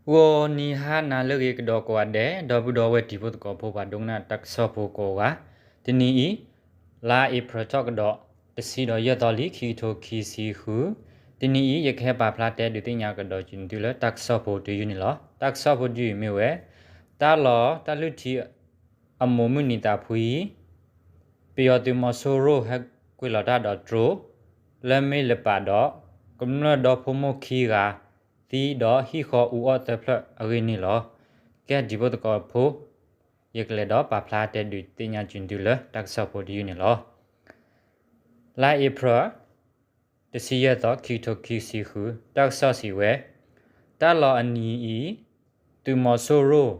ဂီၤနံၤဟါနၤလၢအဂ့ၤကဒီးကိးဂၤဒဲး ဒီပုၢ်ဒီဝဲၢ်တံၤဖိသကိးဖိ ပှၤဒိကနၣ်တၢ်ကစီၣ်ဖိကိးဂၤ, တနံၤအံၤ လါအ့ဖြ့ၣ်ထီၣ်ကဒီး တဆံဒီးယဲၢ်သီလံ ခံကထိခံဆံဃု, တနံၤအံၤ ယကဟဲပာ်ဖျါတဲဒုးသ့ၣ်ညါကဒီးက့ၤသုလၢတၢ်ကစီၣ်ဖိတယုၢ်န့ၣ်လီၤ. တၢ်ကစီၣ်ဖိတယုၢ်အံၤမ့ၢ်ဝဲ တၢ်လီၢ်တၢ်လုၢ်ထံ အမိၢ်မုၢ်နံၤသးဖှံ ပယီၤသုးမီၤစိရိၣ်ဟဲကွံာ်လီၤတၢ်ဒီး drone လၢမ့ၢ်လပးဒီး ကမျၢၢ်ဒီဖိမိၢ်ခံဂၤ သံဒီးဟံၣ်ဃီအူအီၣ်သၢဖျၢၣ်အဂ့ၢ်န့ၣ်လီၤ. ကဲတံၤဖိသကိးဖိ, ယကလဲၤဒီးပာ်ဖျါတဲဒုးသ့ၣ်ညါက့ၤသုလၢတၢ်ကစီၣ်ဖိတယုၢ်န့ၣ်လီၤ. လါအ့ဖြ့ၣ် တဆံယဲၢ်သီ ခံကထိခံဆံဃု, တၢ်ကစီၣ်စံးဝဲ, တၢ်လီၢ်အနံၤအံၤ သုးမီၤစိရိၣ်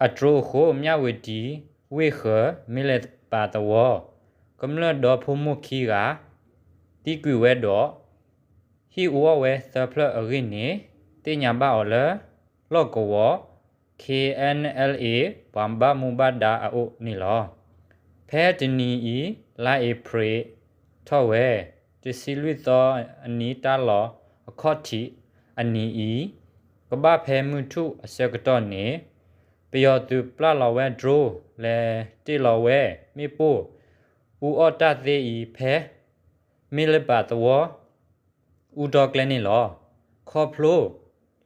အ drone အဃိ မၠၣ်ဝတံၤ ဝ့ၢ်ဃၢၤ မ့ၢ်လပးသဝီ ကမျၢၢ်ဒီဖိမိၢ်ခံဂၤ သံကွံာ်ဝဲဒီး ဟံၣ်အူအီၣ်ဝဲသၢဖျၢၣ်အဂ့ၢ်န့ၣ် သ့ၣ်ညါဘၣ်အီၤလၢ လီၢ်ကဝီၤ K N L A ပှၤဘၣ်မူဘၣ်ဒါအအိၣ်န့ၣ်လီၤ. ဖဲတနံၤအံၤ လါအ့ဖြ့ၣ်ထီၣ်ဝဲ တဆံလွံၢ်သီအနံၤ တၢ်လီၢ်အခီၣ်ထံးအနံၤအံၤ ကဘၣ်ဖဲမုၢ်ထူၣ်အဆၢကတီၢ်န့ၣ် ပယီၤသုးပျၢ်လီၤဝဲ drone လဲၤတ့ၢ်လီၤဝဲ မ့ၣ်ပိၢ်အူအီၣ်တၢ်သ့အံၤဖဲ မ့ၢ်လပးသဝီ အူတီကျဲန့ၣ်လီၤ. ခီဖျိ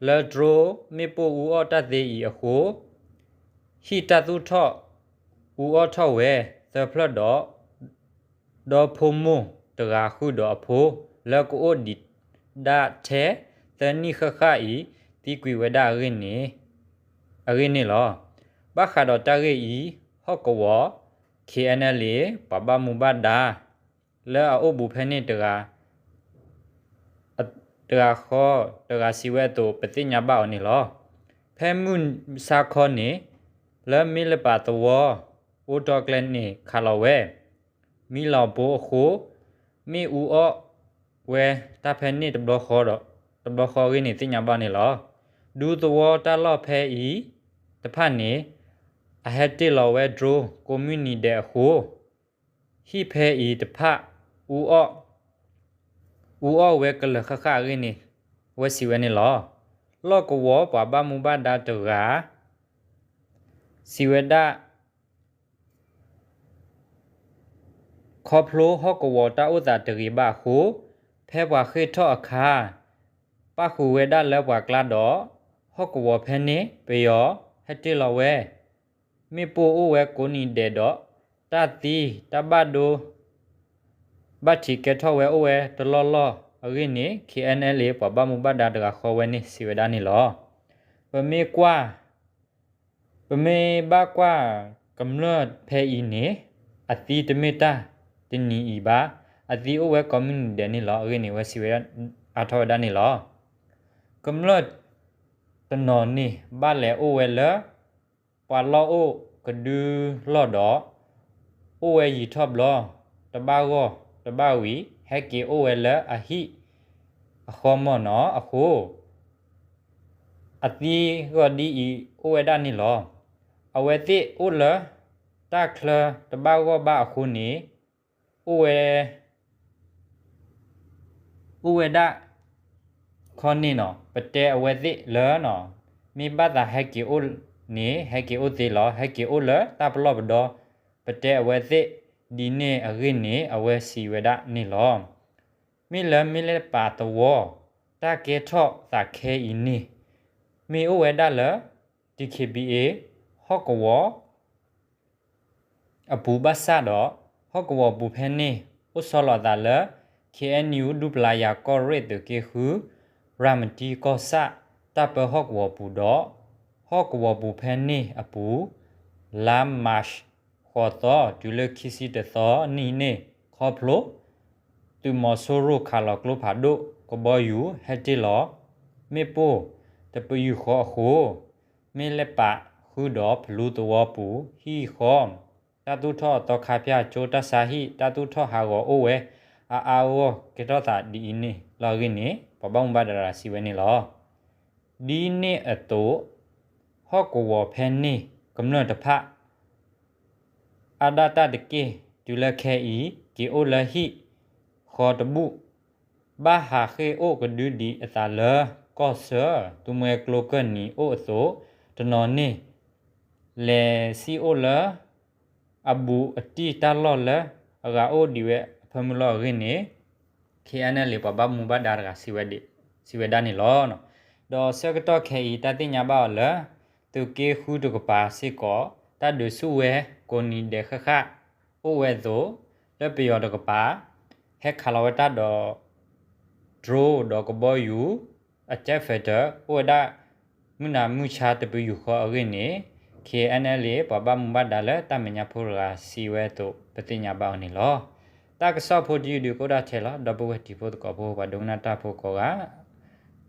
လၢ drone မ့ၣ်ပိၢ်အူအီၣ်တၢ်သ့အံၤအဃိ ဟံၣ်တၢ်သူၣ်ထီၣ်အူအီၣ်ထီၣ်ဝဲသၢဖျၢၣ်ဒီး ဒီဖိမိၢ်တဂၤဃုာ်ဒီးအဖိ လၢကအိၣ်ဒံးဒၣ်ထဲသၢနံၣ်ဃၣ်ဃၣ်အံၤ သံကွံာ်ဝဲဒၣ်အဂ့ၢ်န့ၣ်လီၤ. ဘၣ်ဃးဒီးတၢ်ဂ့ၢ်အံၤ ဟီၣ်ကဝီၤ K N L A ပှၤဘၣ်မူဘၣ်ဒါ လၢအအိၣ်ဘူးဖဲန့ၣ်တဂၤ တဂၤဃီ တဂၤစံးဝဲအသိး ပသ့ၣ်ညါဘၣ်အီၤန့ၣ်လီၤ. ဖဲမုၢ်ဆါခီန့ၣ် လၢမ့ၢ်လပးသဝီ အူတီကျဲန့ၣ်ခးလီၤဝဲ မံလီၤဘိအဃိ မ့ၣ်အူအီၣ်ဝဲတၢ်ဖဲန့ၣ်တဘျီဃီအဂ့ၢ်န့ၣ် သ့ၣ်ညါဘၣ်န့ၣ်လီၤ. ဒူသဝီတၢ်လီၢ်ဖဲအံၤတဖၣ်န့ၣ် အဟဲတ့ၢ်လီၤဝဲ drone ကိးမုၢ်နံၤဒဲးအဃိ ဟံၣ်ဖဲအံၤတဖၣ် အူအီၣ် အူအီၣ်ဝဲကလၢာ်ဃၣ်ဃၣ်အဂ့ၢ်န့ၣ် အဝဲစံးဝဲန့ၣ်လီၤ. လီၢ်ကဝီၤပှၤဘၣ်မူဘၣ်ဒါတဂၤ စံးဝဲဒၣ် ခီဖျိဟီၣ်ကဝီၤတၢ်အိၣ်သးတဂ့ၤဘၣ်အဃိ ဖဲပှၤဃ့ၢ်ထီၣ်အခါ ပၣ်ဃုာ်ဝဲဒၣ်လၢပှၤကျါဒီး ဟီၣ်ကဝီၤဖဲန့ၣ် ပယီၤဟဲတ့ၢ်လီၤဝဲ မ့ၣ်ပိၢ်အိၣ်ဝဲကိးနံၤဒဲးဒီး တၢ်သံတၢ်ဘၣ်ဒိ ဘၣ်ထံးကဲထီၣ်ဝဲအိၣ်ဝဲတလီၢ်လီၢ်အဂ့ၢ်န့ၣ် K N L A ပှၤဘၣ်မူဘၣ်ဒါတဂၤဃီဝဲန့ၣ်စံးဝဲဒၣ်န့ၣ်လီၤ. ပမ့ၢ်ကွၢ် ပမ့ၢ်ဘၣ်ကွၢ်ကမျၢၢ်ဖဲအံၤန့ၣ် အသံတမ့ၢ်တၢ်တနံၤအံၤဘၣ်, အသံအိၣ်ဝဲကိးမုၢ်နံၤဒဲးန့ၣ်လီၤ. အဂ့ၢ်န့ၣ် အဝဲစံးဝဲအါထီၣ်ဝဲဒၣ်န့ၣ်လီၤ. ကမျၢၢ်တနီၤန့ၣ် ဘၣ်လဲၤအိၣ်ဝဲလၢ ပှၤလီၢ်အိၣ်ကဒုလီၢ်ဒီး အိၣ်ဝဲယံာ်ထီၣ်ဘျီ တဘၣ်ဂီၢ်တဘၣ်ဝံၤ ဟဲက့ၤအိၣ်ဝဲလၢအဟံၣ်အဃီမီၢ်နီၤအဃိ အသံဂီၢ်ဒ်အံၤ အိၣ်ဝဲဒၣ်န့ၣ်လီၤ. အဝဲသ့ၣ်အိၣ်လၢတၢ်ချၢတဘၣ်ဂီၢ်ဘၣ်အဃိန့ၣ် အိၣ်ဝဲ အိၣ်ဝဲဒၣ်ခီန့ၣ်နီၤ ပတဲအဝဲသ့ၣ်လၢ မ့ၢ်ဘၣ်သးဟဲက့ၤအိၣ်န့ၣ် ဟဲက့ၤအိၣ်သ့လီၤ. ဟဲက့ၤအိၣ်လၢတၢ်ပလီၢ်ပဒီ ပတဲအဝဲသ့ၣ်ဒ်န့ၣ်အဂ့ၢ်န့ၣ် အဝဲစံးဝဲဒၣ်န့ၣ်လီၤ. မ့ၢ်လၢမ့ၢ်လၢပာ်သဝီ တၢ်ကဲထီၣ်သးခဲအံၤန့ၣ် မ့ၢ်အိၣ်ဝဲဒၣ်လၢ D K B A ဟီၣ်ကဝီၤ အပူၤဘၣ်ဆၣ်ဒီး ဟီၣ်ကဝီၤပူၤဖဲန့ၣ် အိၣ်ဆီလီၤအသးလၢ K N U ဒူပျၤယၤကီၢ်ရ့ၣ်သုးက့ဃု ရၤမတံကီၢ်ဆၣ် တၢ်ပၢဟီၣ်ကဝီၤပူၤဒီး ဟီၣ်ကဝီၤပူၤဖဲန့ၣ်အပူၤ လါ March ဃိးသီ တုၤလၢခံဆံတသီနံၤန့ၣ် ခီဖျိ သုးမီၤစိရိၤခးလီၤကျိဖးဒိၣ်ကဘီယူၤဟဲတ့ၢ်လီၤ မ့ၣ်ပိၢ်တပယူာ်ဃီအဃိ မ့ၢ်လၢပာ်ဃုာ်ဒီးဖလူသဝီပူၤ ဟံၣ်ဃီ တၢ်သူၣ်ထီၣ်သီခါဖၠၣ်ကၠိ တၢ်ဆါဟံၣ် တၢ်သူၣ်ထီၣ်ဟးဂီၤအိၣ်ဝဲ အါအါဂီၢ်ဂီၢ်ကဲထီၣ်သးဒ်အံၤန့ၣ်လီၤအဂ့ၢ်န့ၣ် ပှၤဘၣ်မူဘၣ်ဒါတဂၤစံးဝဲန့ၣ်လီၤ. ဒ်န့ၣ်အသိး ဟီၣ်ကဝီၤဖဲန့ၣ် ကမျၢၢ်တဖၣ် အါဒၣ်တၢ်တက့ၢ် တုၤလၢခဲအံၤ က့ၤအိၣ်လၢဟံၣ်ဃီတဘူၣ် ဘၣ်ဟးဃ့ၢ်အိၣ်ကဒုဒံးအသးလၢ ကီၢ်ဆၢ သူမွဲကျိကၢၢ်နံၤအိၣ်အသိး တနီၤန့ၣ် လဲၤစံၣ်အိၣ်လၢ အဘူးအတံၢ်တၢ်လီၢ်လၢ အဂၤအိၣ်ဒံးဝဲအဖၢမုၢ်လီၢ်အဂ့ၢ်န့ၣ် KNLA ပှၤဘၣ်မူဘၣ်ဒါတဂၤ စံးဝဲဒၣ်န့ၣ်လီၤ. ဒီးဆၢကတီၢ်ခဲအံၤ တၢ်သ့ၣ်ညါဘၣ်အီၤလၢ သုးက့ဃုတကပၤစ့ၢ်ကီး တၢ်ဒုးဆူၣ်ဝဲ ကိးနံၤဒဲးဃၣ်ဃၣ် အိၣ်ဝဲအသိး လၢပယီၤတကပၤ ဟဲခးလီၤဝဲတၢ်ဒီး drone ဒီးကဘီယူၤ အ jet fighter အိၣ်ဝဲဒၣ် မုၢ်နၤမုၢ်ဆါတပယူာ်ဃီအဂ့ၢ်န့ၣ် KNLA ပှၤဘၣ်မူဘၣ်ဒါလၢတၢ်မဲာ်ညါဖိတဂၤစံးဝဲအသိး ပသ့ၣ်ညါဘၣ်အီၤန့ၣ်လီၤ. တၢ်ကစီၣ်ဖိတယုၢ်ဒုးကအိၣ်ဒၣ်ထဲလီၤ. ဒီပုၢ်ဝဲၢ်တံၤဖိသကိးဖိ ပှၤဒိကနၣ်တၢ်ဖိကိးဂၤ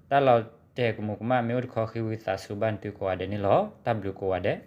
တၢ်လီၤတဲာ်ကမူးကမၣ်မ့ၢ်အိၣ်တခီ ဃ့ဝံသးစူၤဘၣ်နသုကိးဂၤဒဲးန့ၣ်လီၤ. တၢ်ဘျုးကိးဂၤဒဲး.